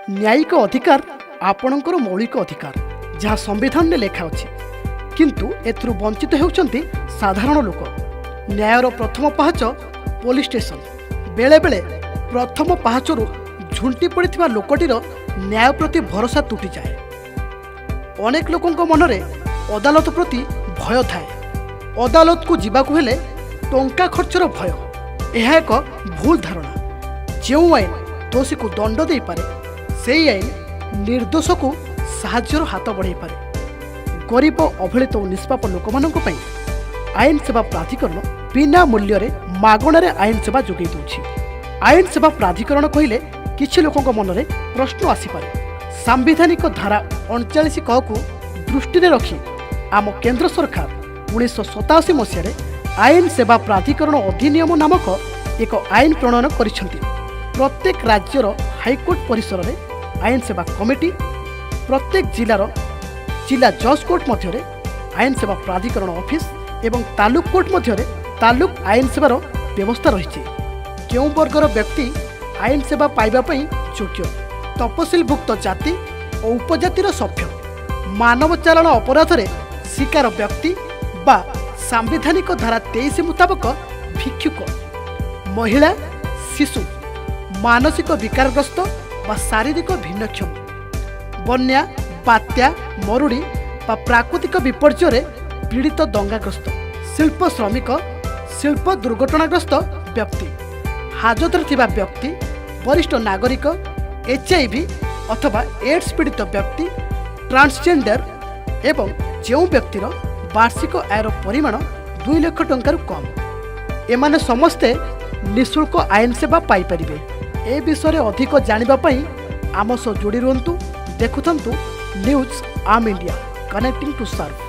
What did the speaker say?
ନ୍ୟାୟିକ ଅଧିକାର ଆପଣଙ୍କର ମୌଳିକ ଅଧିକାର, ଯାହା ସମ୍ବିଧାନରେ ଲେଖା ଅଛି। କିନ୍ତୁ ଏଥିରୁ ବଞ୍ଚିତ ହେଉଛନ୍ତି ସାଧାରଣ ଲୋକ। ନ୍ୟାୟର ପ୍ରଥମ ପାହାଚ ପୋଲିସ ଷ୍ଟେସନ। ବେଳେବେଳେ ପ୍ରଥମ ପାହାଚରୁ ଝୁଣ୍ଟି ପଡ଼ିଥିବା ଲୋକଟିର ନ୍ୟାୟ ପ୍ରତି ଭରସା ତୁଟିଯାଏ। ଅନେକ ଲୋକଙ୍କ ମନରେ ଅଦାଲତ ପ୍ରତି ଭୟ ଥାଏ। ଅଦାଲତକୁ ଯିବାକୁ ହେଲେ ଟଙ୍କା ଖର୍ଚ୍ଚର ଭୟ। ଏହା ଏକ ଭୁଲ ଧାରଣା। ଯେଉଁ ଆଇନ ଦୋଷୀକୁ ଦଣ୍ଡ ଦେଇପାରେ, ସେଇ ଆଇନ ନିର୍ଦ୍ଦୋଷକୁ ସାହାଯ୍ୟର ହାତ ବଢ଼ାଇପାରେ। ଗରିବ, ଅବହେଳିତ ଓ ନିଷ୍ପାପ ଲୋକମାନଙ୍କ ପାଇଁ ଆଇନ ସେବା ପ୍ରାଧିକରଣ ବିନା ମୂଲ୍ୟରେ, ମାଗଣାରେ ଆଇନ ସେବା ଯୋଗାଇ ଦେଉଛି। ଆଇନ ସେବା ପ୍ରାଧିକରଣ କହିଲେ କିଛି ଲୋକଙ୍କ ମନରେ ପ୍ରଶ୍ନ ଆସିପାରେ। ସାମ୍ବିଧାନିକ ଧାରା 39 କକୁ ଦୃଷ୍ଟିରେ ରଖି ଆମ କେନ୍ଦ୍ର ସରକାର 1987 ମସିହାରେ ଆଇନ ସେବା ପ୍ରାଧିକରଣ ଅଧିନିୟମ ନାମକ ଏକ ଆଇନ ପ୍ରଣୟନ କରିଛନ୍ତି। ପ୍ରତ୍ୟେକ ରାଜ୍ୟର ହାଇକୋର୍ଟ ପରିସରରେ ଆଇନ ସେବା କମିଟି, ପ୍ରତ୍ୟେକ ଜିଲ୍ଲାର ଜିଲ୍ଲା ଜଜ୍ କୋର୍ଟ ମଧ୍ୟରେ ଆଇନ ସେବା ପ୍ରାଧିକରଣ ଅଫିସ ଏବଂ ତାଲୁକ କୋର୍ଟ ମଧ୍ୟରେ ତାଲୁକ ଆଇନ ସେବାର ବ୍ୟବସ୍ଥା ରହିଛି। କେଉଁ ବର୍ଗର ବ୍ୟକ୍ତି ଆଇନ ସେବା ପାଇବା ପାଇଁ ଯୋଗ୍ୟ? ତପସିଲଭୁକ୍ତ ଜାତି ଓ ଉପଜାତିର ସଭ୍ୟ, ମାନବ ଚାଲାଣ ଅପରାଧରେ ଶିକାର ବ୍ୟକ୍ତି ବା ସାମ୍ବିଧାନିକ ଧାରା 23 ମୁତାବକ ଭିକ୍ଷୁକ, ମହିଳା, ଶିଶୁ, ମାନସିକ ବିକାରଗ୍ରସ୍ତ ବା ଶାରୀରିକ ଭିନ୍ନକ୍ଷମ, ବନ୍ୟା, ବାତ୍ୟା, ମରୁଡ଼ି ବା ପ୍ରାକୃତିକ ବିପର୍ଯ୍ୟୟରେ ପୀଡ଼ିତ, ଦଙ୍ଗାଗ୍ରସ୍ତ, ଶିଳ୍ପ ଶ୍ରମିକ, ଶିଳ୍ପ ଦୁର୍ଘଟଣାଗ୍ରସ୍ତ ବ୍ୟକ୍ତି, ହାଜତରେ ଥିବା ବ୍ୟକ୍ତି, ବରିଷ୍ଠ ନାଗରିକ, ଏଚ୍ I V ଅଥବା ଏଡ୍ସ ପୀଡ଼ିତ ବ୍ୟକ୍ତି, ଟ୍ରାନ୍ସଜେଣ୍ଡର ଏବଂ ଯେଉଁ ବ୍ୟକ୍ତିର ବାର୍ଷିକ ଆୟର ପରିମାଣ 2 ଲକ୍ଷ ଟଙ୍କାରୁ କମ୍, ଏମାନେ ସମସ୍ତେ ନିଃଶୁଳ୍କ ଆଇନ ସେବା ପାଇପାରିବେ। ଏ ବିଷୟରେ ଅଧିକ ଜାଣିବା ପାଇଁ ଆମ ସହ ଯୋଡ଼ି ରୁହନ୍ତୁ। ଦେଖୁଥାନ୍ତୁ ନ୍ୟୁଜ୍ ଆମ୍ ଇଣ୍ଡିଆ, କନେକ୍ଟିଂ ଟୁ ସର୍ଭ।